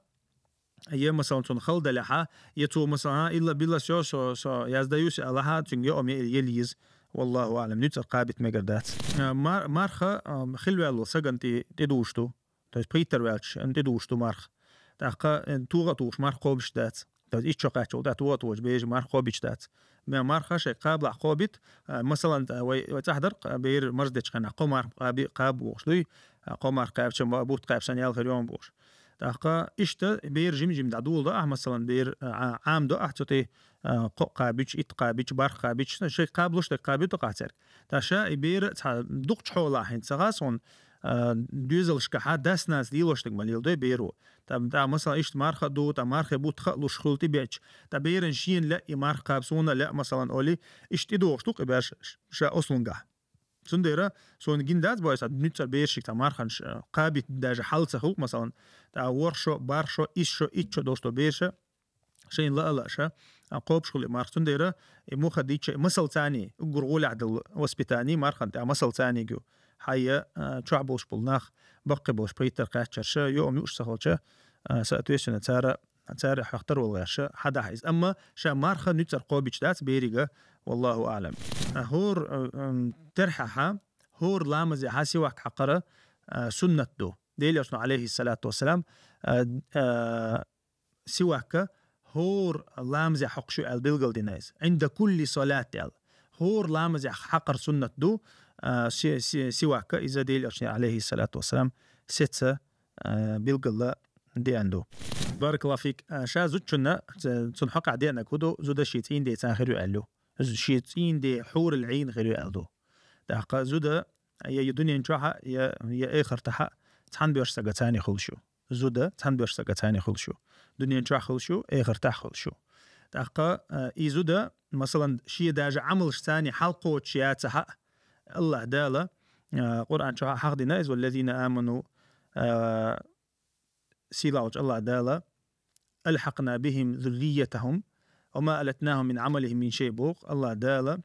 е, масалан, цунна хала далехьа, е цо, масалан, а, илла билла со, со, со, я сдаюсь алахьа, цуьнга йоӀам е, е лийза. Валлаху аълам, нуьцар кхабита мегар дац. А, мар-, марха, а, хилваьлла сагана тӀе, тӀедуш ду. То есть пхийттара ваьлча, ан тӀедуш ду марха. ТӀаккха, э, тугӀа а тухуш марха кхобуш дац. То есть иччо кхаьччул тӀе тугӀа а тухуш бежа марха кхобуш дац. Ме марха шайн кхабалахь кхобит, а, масалан, а, вай, вай цӀахь дарх, а, бер марздечхьана кхо марха кхаби-, кхаба бохуш дуй, а, кхо марха кхаьбча, ма-, бутт кхаьбча сан ял хир йома бохуш. ТӀаккха иштта бер жим-жим дӀадула до ахь, масалан, бер, а, Ӏа-, Ӏам до ахь цу тӀе, а, кхо кхабич, итт кхабич, барх кхабич, шайн кхабалуш тӀе кхабита кхацаьрга. ТӀаккха ша и бер цхьа дукхачу хьолахь хӀинца ца гӀа суна, а, доьзалшкахьа дас-нанас лелош дерг ма леладой беро. ТӀа, тӀа, масалан, иштта марха а ду, тӀа мархе бутт ха а луш хуьлу тӀебеача, тӀа беран шена лаьа и марха кхаба, суна а лаьа, масалан, олий, иштта тӀедогӀуш ду-кх и бер ш-, ша ослунгахь. Цундела суна гина дац бой сан нуьцкъара берашка цхьа марханаш, а, кхабита даже хьал ца хуьлу-кх, масалан, тӀа ворхӀ шо, бархӀ шо, исс шо, итт шо долуш долу бераша, шайна лаа-лааша, а, кхобуш хуьлу и марха. Цундела и муха дича, и масал царний, уггар гӀолехь долу воспитание мархан тӀехь масал царниг ю. Хьайя, а, чохь болуш болу нах, баккхий болуш пхийттара кхаьччарша, йоам юуш ца хилча, а, соответственно, цара, цара хьахтар волу гӀерша, хьадахьа иза. Амма ша марха нуьцкъара кхобуш дац берига, валлаху аълам. А, хӀора, а, ам, терхьехьа, хӀора ламазехьа сивак хьакхара, а, суннат ду. Делошна, алейхиссалату вассалам, а, а, сивакка хӀора ламазехь хьокхуш ю аьлла билгалдина иза. «Ӏинда кулли салат» аьлла. ХӀора ламазехь хьакхар суннат ду, а, си-, си-, сивакка иза Делошна, алейхиссалату вассалам, сеца, а, билгалла деана ду. Баракаллаху фик. А, ша зудчунна, ц-, цунна хьокъехь деанарг хӀу ду, зуда шен цӀийнан ден цӀа хир ю аьлла ю. Шен цӀийнан ден хьурал Ӏийна хир ю аьлла ду. ТӀаккха зуда я, я дуьнен чохьа, я, я эхартахьа цхьана боьрша сага царний хуьлуш ю. Зуда цхьана боьрша сага царний хуьлуш ю. Дуьнен чохь хуьлуш ю, эхартахь хуьлуш ю. ТӀаккха, а, и зуда, масалан, шен даже Ӏамалш царний хьалкхочуш яцахьа, Аллах Дала, а, Къуръан чохь хьахдина иза: «Валлазина аману», а, сийлахьчу Аллах Дала, «Алхьакъна бихим зурриятахум, ва ма алатнахум мин Ӏамалихим мин шай», боху Аллах Дала,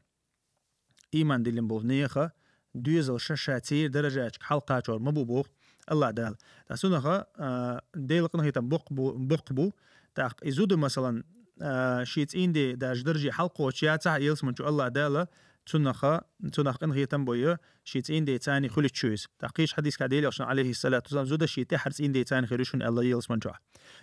ийман диллина болу неха доьзалша ша церан даражачка хьалкхачор ма бу боху Аллах Дала. Ткъа цунаха, а, Делан къинхетам боккха бу, боккха бу. ТӀаккха и зуда, масалан, а, шен цӀийнан ден даже дарже хьалкхочуш яцахь а, ялсаман чу Аллах Дала цунаха, цунах къинхетам бойу, шен цӀийнан ден царний хуьлуш ю иза. ТӀаккха кхечу хьадисехь Делошна, алейхиссалату вассалам, зуда шен тӀаьхьара цӀийнан ден царний хир ю шуна аьлла ялсаман чохь.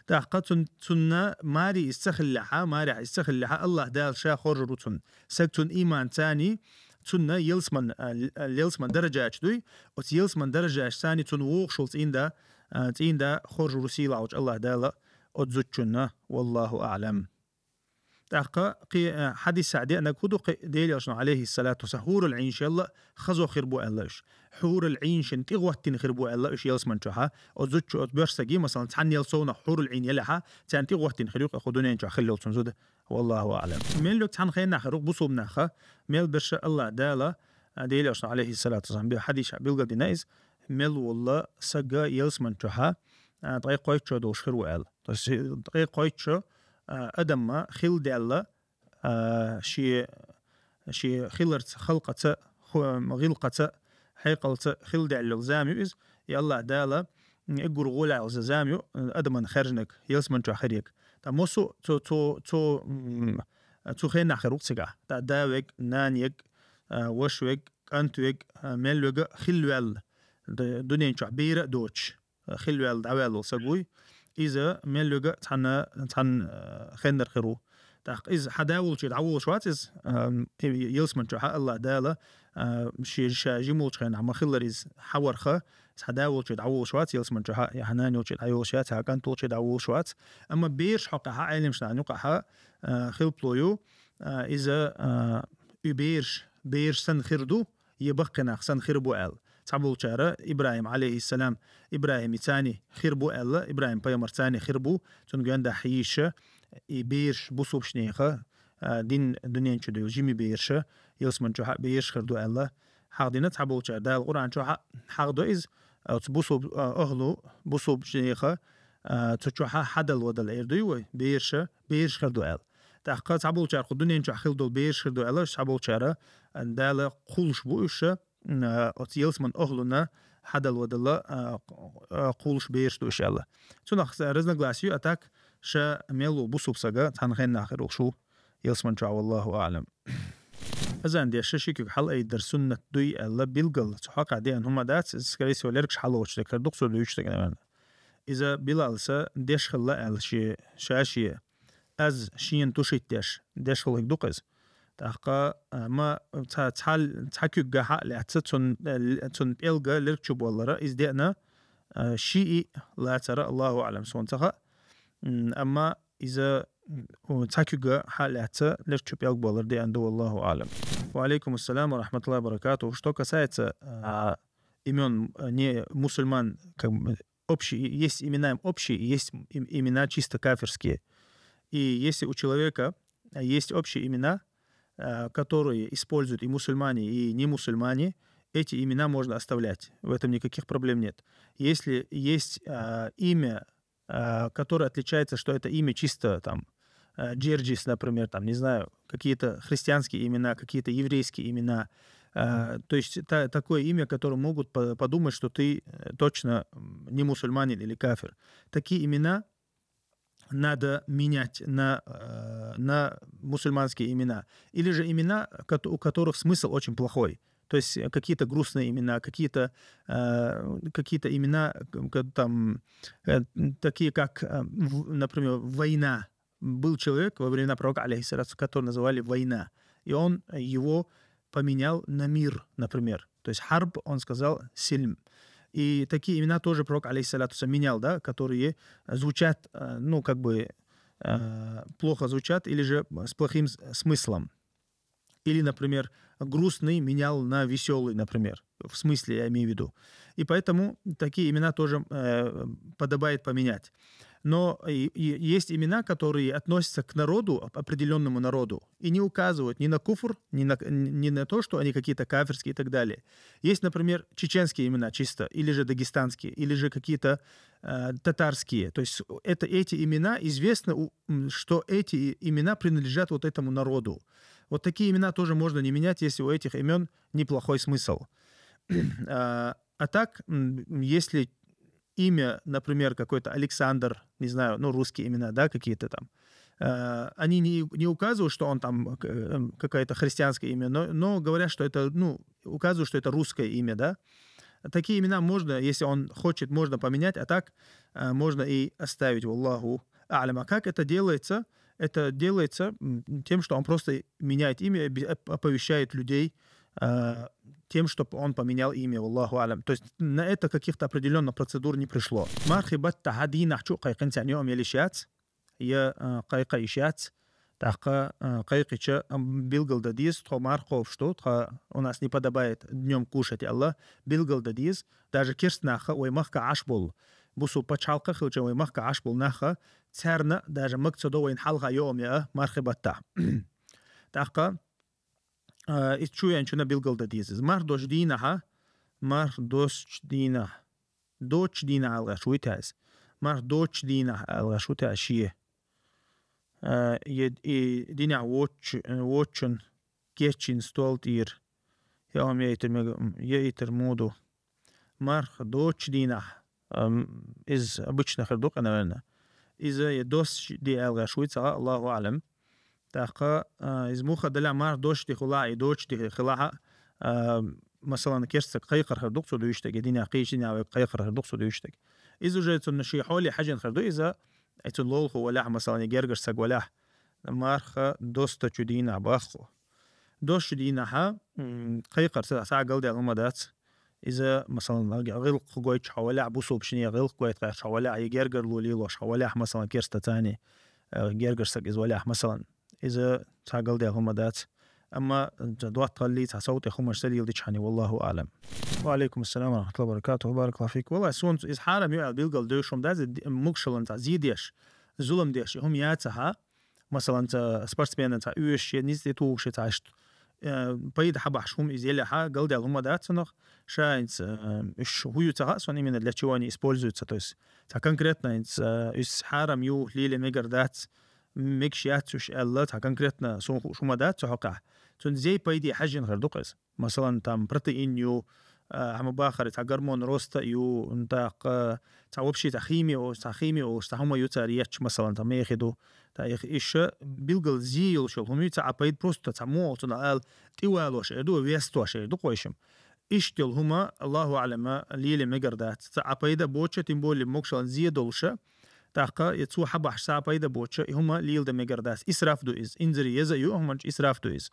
ТӀаккха цун-, цунна маре иза ца хиллехьа, марехь иза ца хиллехьа, Аллах Дала ша хоржур ву цунна. Саг цунна ийман царний, цунна ялсаман, а, л-, а, ялсаман даражача дуй, оцу ялсаман даражача царний цунна вогӀуш волу цӀийнан да, а, цӀийнан да хоржур ву сийлахьчу Аллах Дала оцу зудчунна, валлаху аълам. ТӀаккха кхи-, э, хьадисехь деанарг хӀун ду, кхин Делан Элчано, алейхиссалату вассалам, хьурул Ӏийн шел а хазо хир бу аьлла уьш. Хьурул Ӏийн шен тӀегӀоттина хир бу аьлла уьш ялсаман чохьа. Оцу зудчо, оцу боьрша саги, масалан, цхьанна ял совнах хьурул Ӏийн елехьа, царна тӀегӀоттина хир ю кху дуьнен чохь хилла йолчун зуда. Валлаху аӀлам. Мел йоьг цхьана хеннахь хир ю бусулба наха, мел берша Аллах Дала, а, Делан Элчано, алейхиссалату вассалам, бе хьадисехь билгалдина иза, мел волу сага ялсаман чохьа, а, ткъе кхойтта шо долуш хир ву аьлла. То есть, э, ткъе кхойтта шо, а, адаман хилла даьлла, а, шен, шен хиларца, халкъаца, ху-, гӀиллакхаца, хьекъалца хилла даьлла йолу зама ю иза. И Аллах Дала, м, уггар гӀолехь йолу зама ю, м, адаман хаьржинарг, ялсаман чохь хиръярг. Ткъа массо а цу, цу, цу, м, цу хеннахь хир ву-кх цигахь. Ткъа да верг, нана ерг, а, ваша верг, кӀант верг, а, мел верг а хилла ваьлла, д-, дуьнен чохь бер а доцуш, а, хилла ваьлла, дӀаваьлла волу саг вуй. Иза мел верг а цхьана, цхьана, а, хеннара хир ву. ТӀаккха иза хьан да волчу дӀаволуш вац иза, а, и, и, ялсаман чохьа Аллах Дала, а, шен, ша жима волчу хенахь ма-хиллара иза хьан варх, иза хьан да волчу дӀаволуш вац ялсаман чохьа, я хьан нана йолчу дӀайолуш яц, хьан кӀант волчу дӀаволуш вац. Амма бераш хьокъехь, Ӏеламнахана юкъахь, а, хилпало ю, а, иза, а, и бераш, бераш санна хир ду, я баккхий нах санна хир бу аьлла. Цхьаболчара ИбрахӀим, алейхиссалам, ИбрахӀимцаний хир бу аьлла, ИбрахӀим пайхамарцаний хир бу, цунна гонахь йийша, и бераш бусулбачу нехан, а, дин дуьнен чу дуьйла жима бераш, ялсаман чохьа бераш хир ду аьлла, хьахдина цхьаболчара. Дала Къуръан чохьа хьахдо иза, а, оцу бусулб-, а, ахӀлу, бусулбачу нехан, а, цу чохьа хьадала вадала эр дуй вай, бераш, бераш хир ду аьлла. ТӀаккха цхьаболчара кху дуьнен чохь хилла долу бераш хир ду аьлла, цхьаболчара, а, Дала кхуллуш бу уьш, а, оцу ялсаман ахӀлуна хьадала вадала, а, а, кхуллуш бераш ду уьш аьлла. Цунах разногласие ю, а так ша мел ву бусулба сага цхьана хеннахь хир волуш ву ялсаман чохь, валлаху аӀлам. Азан деш ши куьг хьалаайдар суннат дуй аьлла билгал цу хьокъехь деана хӀума дац, иза, скорее всего, лергаш хьалоцуш дерг хир ду-кх, цо дуьйцуш дерг, наверное. Иза Билалса деш хилла аьлла шен, ша шен, аз шена тушить деш, деш хилла хӀиг ду-кх иза. ТӀаккха, а, ма ца-, цхьа, цхьа куьгга хьа а лаьцна, цунна, э, цунна пӀелга лерг чу боллара, иза деана, а, шиъ лацара, Аллаху аӀлам, суна ца хаьа. М, амма иза, м, цхьа куьгга хьа а лаьцна, лерг чу пӀелг боллар деана ду, Аллаху аӀлам. Ва алейкум ассалам ва рахматуллахи ва баракатуху. Что касается, а, имён, а, не мусульман, как бы, общие, есть имена общие, есть им-, имена чисто кафирские. И если у человека есть общие имена, а, которые используют и мусульмане, и не мусульмане, эти имена можно оставлять. В этом никаких проблем нет. Если есть, а, имя, а, которое отличается, что это имя чисто там, а, Джерджис, например, там, не знаю, какие-то христианские имена, какие-то еврейские имена, а, то есть та-, такое имя, которое могут по-, подумать, что ты, э, точно, м, не мусульманин или кафир. Такие имена надо менять на, э, на мусульманские имена. Или же имена, кот-, у которых смысл очень плохой. То есть, э, какие-то грустные имена, какие-то, э, какие-то имена, к-, к-, там, э, такие как, э, в-, например, война. Был человек во времена пророка, алейхиссалату, который называли война. И он его поменял на мир, например. То есть харб, он сказал сильм. И такие имена тоже пророк, алейхиссалату вассалам, менял, да, которые звучат, э, ну, как бы, э, плохо звучат или же с плохим с-, смыслом. Или, например, грустный менял на веселый, например. В смысле, я имею в виду. И поэтому такие имена тоже, э, подобает поменять. Но и, и есть имена, которые относятся к народу, оп-, определённому народу, и не указывают ни на куфр, ни на, ни на то, что они какие-то кафирские и так далее. Есть, например, чеченские имена чисто, или же дагестанские, или же какие-то, э, татарские. То есть это, эти имена известны, у-, м, что эти имена принадлежат вот этому народу. Вот такие имена тоже можно не менять, если у этих имён неплохой смысл. А, а так, м, если имя, например, какой-то Александр, не знаю, ну, русские имена, да, какие-то там, э, они не, не указывают, что он там, э, какое-то христианское имя, но, но говорят, что это, ну, указывают, что это русское имя, да. Такие имена можно, если он хочет, можно поменять, а так, э, можно и оставить. Валлаху а'лям. А как это делается? Это делается, м, тем, что он просто меняет имя, оби-, оп-, оповещает людей, э, тем, что он поменял имя. Валлаху а'лям. То есть на это каких-то определённых процедур не пришло. Мархи батта хьан дийнахь чу кхайкхинца йоам елиш яц, я, э, кхайкха йиш яц. ТӀаккха, а, кхайкхича, ам, билгал да деза, тхо марха кхобуш ду, тха у нас не подобает днём кушать аьлла, билгал да деза, даже керста наха вай махка Ӏаш болу, бусул пачхьалкха хилча вай махка Ӏаш болу наха, царна даже маг ца до вайна хьалха йоам яа мархи баттахь. ТӀаккха, а, иза чу веанчунна билгал да деза. Иза марх досчу дийнахьа, марх досчу дийнахьа, доцчу дийнахьа алгӀаш вуй тхьа иза. Марх доцчу дийнахьа алгӀаш ву тхьа шен. А, е, и динехь воцчу-, воцчун кечйина стол тӀера. Я хӀума яйтар мега-, яйтар муду. Марх доцчу дийнахь, ам, иза обычно хир ду-кх, наверное. Иза я досчу де алгӀаш вуй цхьа, Аллаху аълам. ТӀаккха, а, иза муха далахь марх досчу де хилахь, и доцчу де хилахь, а, масалан, керста саг кхайкхар хир ду-кх цу дуьйцу стага, динехь кхечу динехь вайга кхайкхар хир ду-кх цу дуьйцу стага. Иза уже цунна шен хьоле хьаьжжина хир ду иза, и цунна лулахо валахь, масалан, я гергара саг валахь, марха достачу дийнахь боху. Достачу дийнахьа, м, кхайкхар ца, цхьа галдаьлла хӀума дац. Иза, масалан, гӀиллакх гойтуш хьо валахь, бусулба шине гӀиллакх гойтуш хьо валахь, я гергарло лелош хьо валахь, масалан, керста царна, э, гергара саг иза валахь, масалан. Иза цхьа галдаьлла хӀума дац. Амма ца доттагӀаллий, цхьа сов тӀе хӀуманаш ца леладичхьана, валлаху аълам. Ва алейкум ассалам ва рахматуллахи ва баракатуху, баракаллаху фик. Валлахи, суна иза хьарам ю аьлла билгал девзаш хӀума дац, д-, могушаллин цхьа зе деш, зулам деш, и хӀума яцахьа, масалан, цхьа спортсменан цхьа оьшуш я, низ тӀе тухуш я цхьа иштта, э, пайда хьабахьаш хӀума иза елехьа, галдаьлла хӀума дац цунах, ша хӀинца, э, уьш хӀу ю ца хаьа суна именно для чего они используются, то есть цхьа конкретно хӀинца, э, иза хьарам ю, лело мегар дац, мегаш яц уьш аьлла, цхьа конкретно суна хууш хӀума дац цу хьокъехь. Цунна зен пайде хьаьжжина хир ду-кх иза. Масалан, там протеин ю, а, хьан ма бахара, цхьа гормон роста ю, тӀаккха цхьа вообще цхьа хими о-, цхьа хими олуш, цхьа хӀума ю цара етташ, масалан, цхьа мехи ду. ТӀаккха иша билггал зе йолуш йолу хӀума ю, цхьа а пайда просто цхьа муха цунах ала, тӀе валош эр ду, вестош эр ду-кх вайшимма. Иштта йолу хӀума, Аллаху аълам, лело мегар дац. Цхьа а пайда боцуш, тем более могушаллин зе долуш, тӀаккха, я цо хьабахьаш цхьа а пайда боцуш, и хӀума леладан мегар дац. Исраф ду иза. Инзаре еза а ю, хӀуманчу исраф ду иза.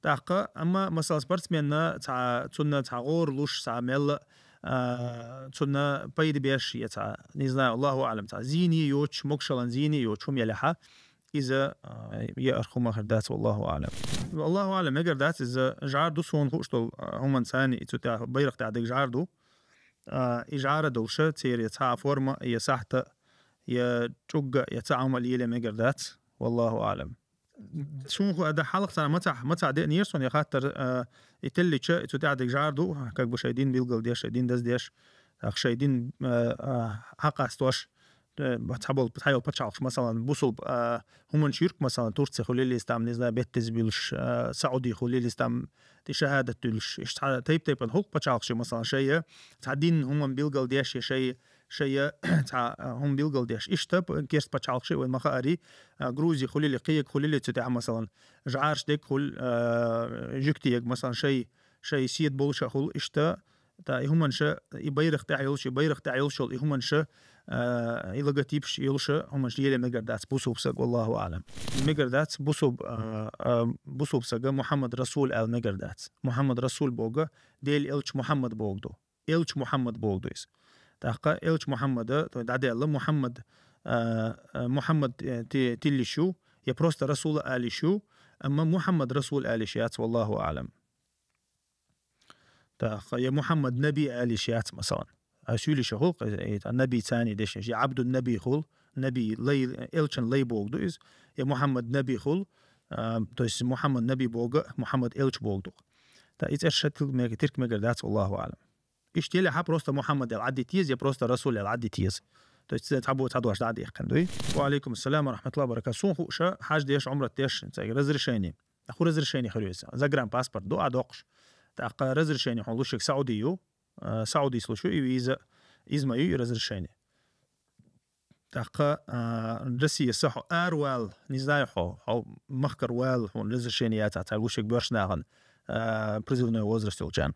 ТӀаккха, амма, масала, спортсменна цхьа, цунна цхьа гӀора луш, цхьа мелла, а, цунна пайда беш, я цхьа, не знаю, Аллаху аълам, цхьа зене йоцуш, могушаллин зене йоцуш хӀума елехьа, иза, а, яар хӀума хир дац, валлаху аълам. Аллаху аълам, мегар дац, иза жӀар ду суна хууш долу, а, хӀуманца, и цу тӀехь, байракх тӀехь дерг жӀар ду. А, и жӀара долуш, церан я цхьа а форма, я сахьта, я чӀугга, я цхьа а хӀума лело мегар дац, валлаху аълам. Суна ху-, ада хьалха цара мацахь, мацахь деанера суна я хаттар, а, и теллича, и цу тӀехь дерг жӀар ду, как бы шайн дин билгал деш, шайн дин даздеш, тӀаккха шайн дин, а, а, хьакъастош, э, цхьаболу, цхьайолу пачхьалкхаш, масалан, бусулба, а, хӀуманаш юьрк, масалан, Турция хуьлийла иза там, не знаю, беттаза буьлуш, а, Сауди хуьлийла иза там, тӀе шахӀадат дуьллуш. Иштта цхьа тайп-тайпана хӀуллакх пачхьалкхаш ю, масалан, шайн, цхьа дин хӀуманна билгал деш, я шайн, шайн, цхьа, а, хӀума билгал деш. Иштта п-, керста пачхьалкхаш ю, вайн ма хаарий, а, Грузи хуьлийла, кхиега хуьлийла цу тӀехь, масалан, жӀараш дег хуьлу, а, жуьгтиега, масалан, шайн, шайн седа болуша хуьлу, иштта, ТӀаккха и хӀуманаш, и байракх тӀехь йолуш, и байракх тӀехь йолуш йолу и хӀуманаш, а, и логотипаш йолуш хӀуманаш лело мегар дац бусулба саг, валлаху аълам. Мегар дац бусулба, а, а, бусулба сага Мухаммад Расул аьлла мегар дац. Мухаммад Расул боху, Делан элча Мухаммад боху ду. Элча Мухаммад боху ду иза. ТӀаккха элча Мухаммада, то есть дӀадаьлла Мухаммад, а, а, Мухаммад, э, ти-, тиллиш ю, я просто Расула алиш ю, амма Мухаммад Расул алиш яц, валлаху аълам. ТӀаккха я Мухаммад Наби алиш яц, масалан. А суьйлиша хуьлу, э, э, Наби царний дешнаш, я Абдун Наби хуьлу, Наби лай, элчан лай боху ду иза, я Мухаммад Наби хуьлу, а, то есть Мухаммад Наби боху, Мухаммад элча боху ду. ТӀаккха и цӀераш ша тилг мега-, тирк мегар дац, валлаху аълам. Иштта елехьа просто Мухаммад аьлла Ӏадди теза, я просто Расул аьлла Ӏадди теза. То есть цхьабо цхьа дош дӀа а дехкина дуй. Ва алейкум ассалам ва рахматуллахи ва баракатух. Суна хууша, хьаж деш, Ӏумрат деш, цаьрга разрешение. ХӀун разрешение хир ю иза? Загранпаспорт ду а доккхуш. ТӀаккха разрешение хьуна луш ерг Сауди ю. А, Саудис луш ю и виза, иза ма ю и разрешение. ТӀаккха, а, Россия са хьо аравала, не знаю, хьо, хьо махкара вала, хьуна разрешение яцахь, цхьа луш ерг боьрша нахана, а, призывной возраст йолчарна.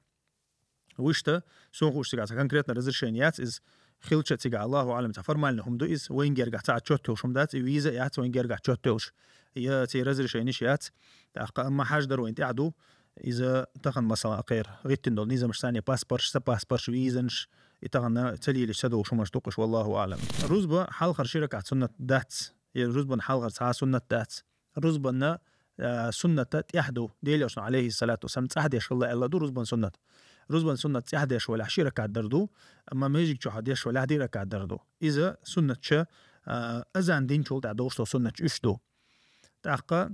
Вуьшта, суна хууш цигахь цхьа конкретно разрешение яц, иза хилча цигахь, Аллаху аълам, цхьа формальный хӀума ду иза, вайн гергахь цхьа отчёт йолуш хӀума дац, и виза яц вайн гергахь отчёт йолуш, я церан разрешенеш яц. ТӀаккха амма хьаж дар вайн тӀехь ду, иза тахана, масала, кхера гӀиттина долу низамаш санна, паспорташ, са паспорташ, визанаш, и тахана ца лелаш ца долуш хӀуманаш ду-кх уьш, валлаху аълам. Рузба хьалхара ши ракаӀат суннат дац, я рузбан хьалхара цхьа а суннат дац. рузбанна, а, сунната тӀехь ду. Делошна, алейхиссалату вассалам, цӀахдеш хилла аьлла ду рузбан суннат. Рузбан суннат цӀахдеш валахь ши ракат дар ду, амма межиг чухьа деш валахь ди ракат дар ду. Иза суннатча, а, азан динчул тӀа довш со суннатча уьш ду. ТӀаккха,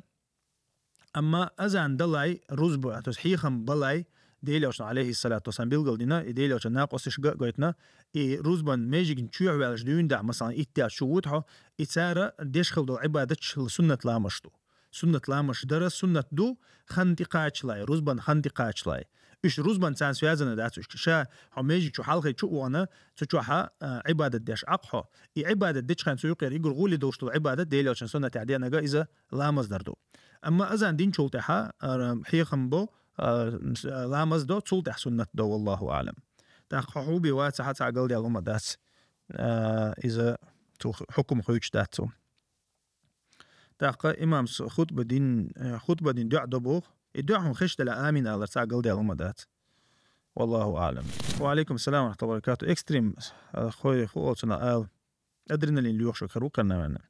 амма азан далай рузба, то есть хьехам балай, Делошна, алейхиссалату вассалам, билгал дина, и Делошна накъосиш га гойтна, и рузбан межигин чуьхь ваьлаш дуьйна да, масалан, итт чу вут хьо, и цара деш хил дол Ӏибадатча суннат ламаш ду. Суннат ламаш дара суннат ду, хан тӀекхачлай, рузбан хан тӀекхачлай. Уьш рузбан цан связана дац уьш. Ша хьо межиг чу хьалхе чу угӀана, цу чухьа, а, Ӏибадат деш Ӏакхьо. И Ӏибадат дечхайн цу юкъер игур гули довш дол Ӏибадат Делошна суннат яхь денага иза ламаз дар ду. Амма азан динчул тӀехьа, а, хьехам бо, а, с-, а, ламаз до, цул тӀехь суннат до, валлаху аълам. ТӀаккха хьо хьуби ваца хьа цхьа галдел ума дац. А, иза цу ху-, хьукум хуьйч дац цу. ТӀаккха имамс хутба дин, э, хутба дин дуьӀа до боху. И дуьӀа хьун хиш дала амин алар цхьа галдел ума дац. Валлаху аълам. Ва алейкум салам ва рахматуллахи ва баракату. Экстрим, э, хой хуолцуна ал. Адреналин лоьхуш хир ву кхарна ваьнна.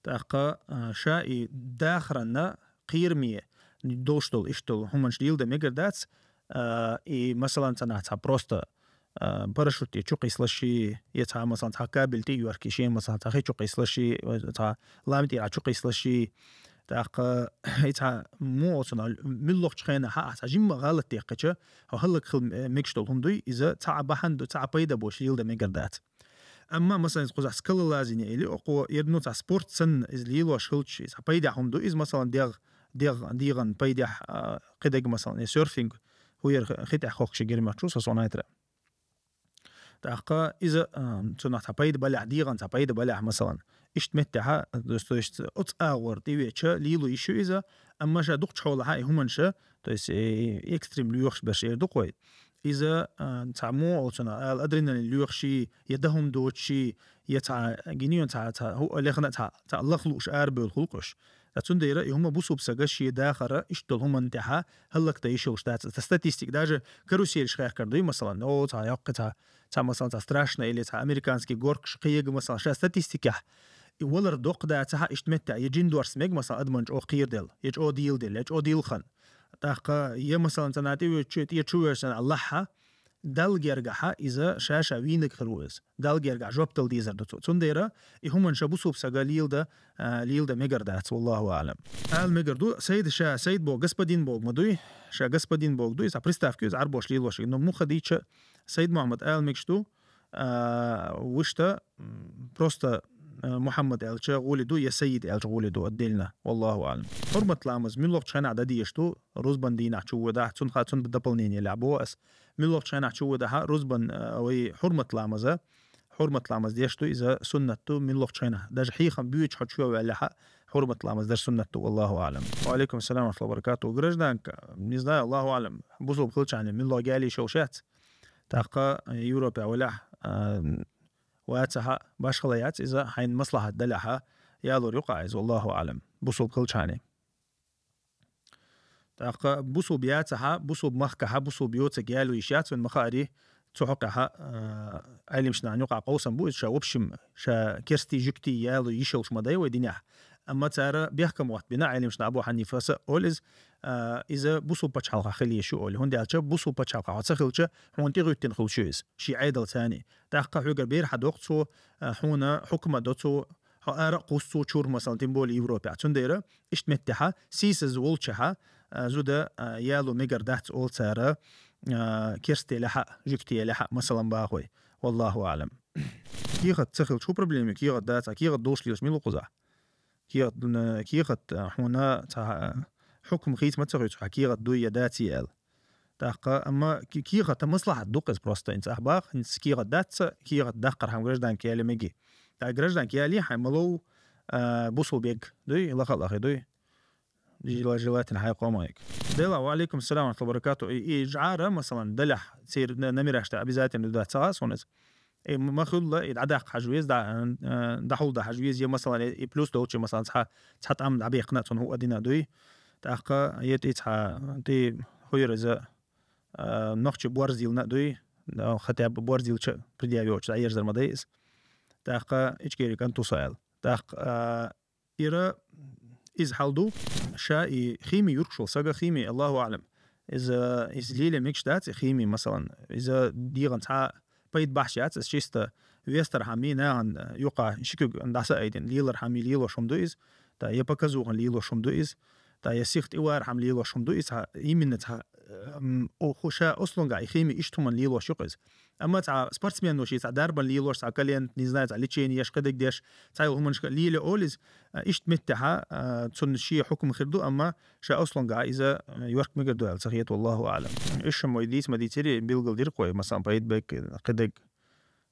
ТӀаккха, а, ша и дахаранна кхераме долуш долу, иштта долу хӀуманаш лийла дан мегар дац, а, и, масалан, цхьа нах цхьа просто, а, парашют тӀе чу кхийсалаш ши, я цхьа, масалан, цхьа кабель тӀе йоьрки ши, масалан, цхьа хи чу кхийсалаш ши, цхьа лам тӀера чу кхийсалаш ши. ТӀаккха и цхьа муха оцуна, муьлххачу хенахь а цхьа жимма гӀалат дехкича, хьо хӀаллакьхила мегаш долу хӀума дуй, иза цхьа а бахьана ду, цхьа а пайда бош лийла дан мегар дац. Амма, масалан, иза кхузахь скалолазание или окхо, ер, ну, цхьа спорт санна иза лелош хилча, иза пайдехь хӀума ду, иза, масалан, дегӀ, дегӀ, дегӀан пайдехь, а, кхидерг, масалан, я серфинг, хӀу яр хи тӀехь хохкуш гермехчу со сонайтра. ТӀаккха иза, а, цунах цхьа пайда балехь, дегӀан цхьа пайда балехь, масалан, иштта меттехьа, то есть оцу агӀор тӀевеча лело йиш ю иза, амма ша дукхачу хьолахьа и хӀуманша, то есть, э, экстрим лоьхуш берш эр ду кхой. Иза, а, цхьа муха оцуна, ала адреналин лоьхуши, я дахун доцуши, я цхьа гинийон цхьа, цхьа хӀу-, лехна цхьа, цхьа лах лууш арабевлла хӀулкъуш. Ткъа цундела и хӀума бусубсага шен дахара иштта долу хӀуманна тӀехьа хӀаллакдан йиш йолуш дац. Ца статистика, даже карусель шхаьхкар дуй, масалан, о, цхьа йоккхи цхьа, цхьа, масалан, цхьа страшная или цхьа американский горкаш кхега, масалан, ша статистикехь и валар доккха дацахьа, иштта меттехь, я жин дорс мега, масалан, адаман чӀогӀа кхераделла, я чӀогӀа дийладелла, я чӀогӀа дилхан. ТӀаккха, я, масалан, цана тӀе вуьйчу, тӀе чу вуьйчу, цана Аллахьа, Далла гергахьа, иза ша-ша вийнаг хир ву иза. Далла гергахь жоп дала дезар ду цо. Цундела и хӀуманша бусубсага лелда, а, лелда мегар дац, валлаху аълам. Ала мегар ду, Сайд ша, Сайд бо, господин бо ма дуй, ша господин бо дуй, иза приставка иза Ӏарбош лелош. Но муха дийча Сайд Мухаммад ала мегаш ду, а, вуьшта, м, просто, а, Мухаммад аьлча гӀули ду, я Сайид аьлча гӀули ду, отдельно, валлаху аълам. Хьурмат ламаз, муьлххачу хенахь дан дезаш ду, рузбан дийнахь чу вуьдахь, цунха цунна дополнение лехь бо ас. Муьлххачу хенахь чу вуьдахьа, рузбан, а, вай хьурмат ламаза, хьурмат ламаз деш ду, иза суннат ду, муьлххачу хенахь. Даже хьехам буьйцу хьо чу ваьллехьа, хьурмат ламаз дар суннат ду, валлаху аълам. Ва алейкум салам ва рахматуллахи ва баракату. Гражданка, не знаю, Аллаху аълам, бусулба хилчахьана, муьлхха гали шов шац. ТӀаккха Европе валехь, а, вацахьа, башхала яц, иза хьайн маслахьат далехьа, ялур юкъа иза, валлаху аълам. Бусулба хилчахьана. ТӀаккха бусулба яцахьа, бусулба махкахьа, бусулба йоцаг яло йиш яц вайн ма хаари, цу хьокъехьа, а, Ӏелимшнахьан юкъа къовсам бу иза, ша, в общем, ша керстий, жуьгтий яло йиш йолуш ма дай вай динехь. Амма цара бехкам ватт бина Ӏелимшна Абу Хьанифаса олиз, а, иза бусулба пачхьалкха хила йиш ю оли. ХӀунда аьлча бусулба пачхьалкха хьо ца хилча, хьуна тӀегӀуьттина хуьлуш ю иза. Ши Ӏедал цани. ТӀаккха хьоьгара бер хьа доккху цо, а, хьуна хьукма до цо, хьо ара кхуссу чур, масалан, тем более Европе. Цундела, иштта меттехьа, сийсаз волчахьа, а, зуда, а, яло мегар дац олу цара, а, керсте лехьа, жуьгте лехьа, масалан, бахой. Валлаху аълам. Кехат ца хилча хӀу проблема ю, кехат дац, а кехат долуш лелаш мила ву кхузахь? Кехат, м, кехат, а, хьуна ца, а, хьукм хийца ма ца хуьйцу, хьан кехат дуй я даций аьлла. ТӀаккха, амма ки-, кехата маслахьат ду-кх иза просто, хӀинца ахь бах, хӀинца кехат дац ца, кехат даккхархьама гражданка яли меги. ТӀаккха гражданка яли хьайн малов, а, бусул бег дуй, лаха а лахи дуй. Жела-, желательно хьайн къоманиг. Дела, ва алейкум салам ва рахматуллахи ва баракату. И, и жӀара, масалан, далехь, цер на-, намераш тӀе обязательно ду дац ца гӀа суна иза. И м-, ма хуьлла, и дӀадаккха хьажа веза, дӀа-, э, дӀахьулда хьажа веза, е, масалан, и плюс долчу, масалан, цхьа, цхьа тӀам дӀабехкна цунна хӀу а дина дуй. ТӀаккха е тӀе цхьа, тӀе хӀуйра иза, э, нохчи борз дилна а дуй, э, хотя бы борз дилча предъявочу дӀаерзар ма дай иза. ТӀаккха Ичкери кӀантуса аьлла. ТӀаккха, э, Ира иза хьал ду, ша и химия юркшул сага химия, Аллаху аълам. Иза, иза леле мегаш дац, и химия, масалан, иза дегӀан цхьа пайда бахьаш яц, иза чисто вестар хьами, нагӀан юкъа шикуг дӀаса айдин, лелар хьами лелош хӀум ду иза, та я показухан лелош хӀум ду иза, та я сих тӀивар хьам лелош хӀум ду иза, именно цхьа, м, о, ху-, ша ослунга и химия ишт хӀуман лелош юкъ иза. Амма цхьа спортсмен вуш, цхьа дарбан лелош, цхьа колен, не знаю, цхьа лечение еш, кхидиг деш, цхьа хӀуманшка леле олиз, а, ишт меттехьа, а, цун ши хӀукм хир ду, амма ша ослунга иза, а, йорк мегар ду аьл ца хет, Аллаху аълам. Ишшам вай дийц ма дийцири, билгал диркъой, масалан, пайдбек, кхидиг.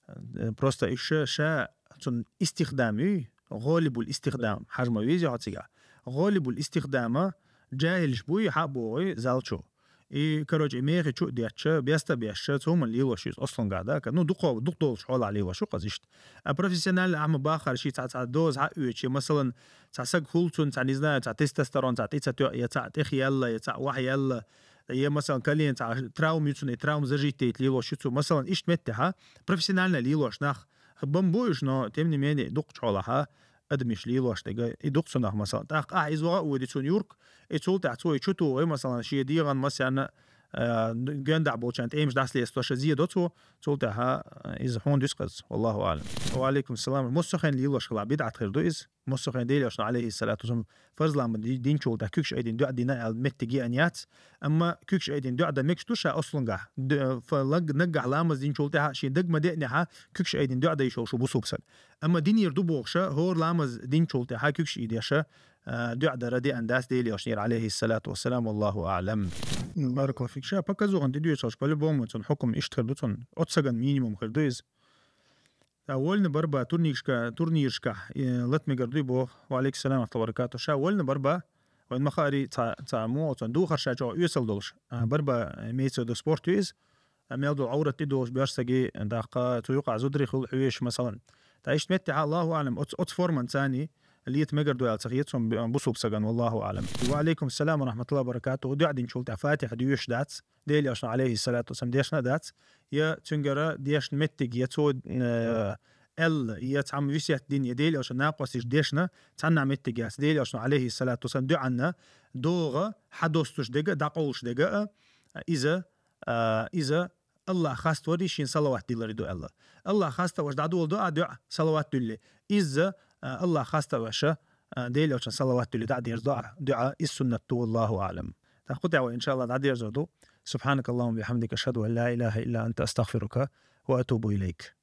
Э, просто ишша ша цун истихдам ю, гъолибул истихдам, хьажма визи хьо цига. Гъолибул истихдама джахилш буй, хьа бугъуй, залчу. И, короче, и мехи чу дечча, беста бешча, цуман лилош из ослунга, да, ка-, ну, дукхо-, дукх долуш хьола лилош у къазишт. А профессионально ахма бахар ши ца-ца доз хьа уьчи, масалан, ца саг хулцун, ца, не знаю, ца тестостерон, ца тица тё, я ца тих ялла, я ца вах ялла, я, масалан, колен, ца травм юцун, и травм зажить дейт лилош юцу. Масалан, ишт меттехьа, профессионально лилош нах, бамбуйш, но, тем не менее, дукх чхолаха, адамиш лилош дега, и дукх цунах, масалан. ТӀаккха ахь из ваха уйди цун юрк, и цул тӀаьхьа цо и чу тугӀи, масалан, шен дегӀан масянна, а, гендахь болчан тӀемаш дӀаслесташа зе до цо, цул тӀаьхьа, а, из хьун дисказ, валлаху аълам. Ва алейкум салам. Муссахен лилош хила, бидӀат хир ду из. Муссахен делешна, алейхиссалату вассалам, фарз ламаз ди-, динчул тӀаьхьа куьгш айдин дуьа дина аьл меттиги ан яц, амма куьгш айдин дуьа да мегаш ду ша ослунгахь. Д-, фа-, лаг-, наггахь ламаз динчул тӀаьхьа шен даг ма деънехьа куьгш айдин дуьа дайшол шу бусуб саг. Амма динир ду бохуша, хӀор ламаз динчул тӀаьхьа куьгш ийдеша, а, дуьа дара деан дац делешнир, алейхиссалату вассалам, валлаху аълам. Баракаллаху фик. Ша показухан тӀедуьйцалш, по-любому, цун хӀукум ишт хир ду цун. Оццаган минимум хир ду из. Та вольна барба турниршка, турниршка, э, латмегар дуй бо, ва алейкум салам ва баракату. Ша вольна барба, вайн махари ца, ца мо, цан духар ша чо уьсал долуш. А, барба, э, имеется в виду спорт ю из, а, мел дол аврат и долуш беш саги, дакка, цу юкъа зудри хул хьуеш, масалан. Та ишт метте, Аллаху аълам, оц, оц форман цани, лет мегар дуй алцах ецун б-, бусуб саган, валлаху аълам. Ва алейкум салам ва рахматуллахи ва баракату. Дуьа динчул тӀа фатиха дуьш дац. Делешна, алейхиссалату вассалам, дешна дац, я цуьнгара дешна меттиг, я цо, э, эл, я цхьам висет дин, я Делешна накъостиш дешна, цхьанна меттиг яц. Делешна, алейхиссалату вассалам, дуьанна, догӀа, хьадостуш дега, дакъовлуш дега, а, иза, а, иза Аллах хаставари шин салават дилари ду Алла. Аллах хаставаш дӀадула дуа, дуа, салават дуьлли. Иза, а, Аллах хаставаша, а, Делешна салават дуьлли дӀадерза дуа, дуа, из суннат ду, валлаху аълам. Та хутя ва, иншаллах, дӀадерзо ду. Субханакаллахумма бихамдика, ашхаду ан ла илаха илла анта, астагфирука ва атубу илейк.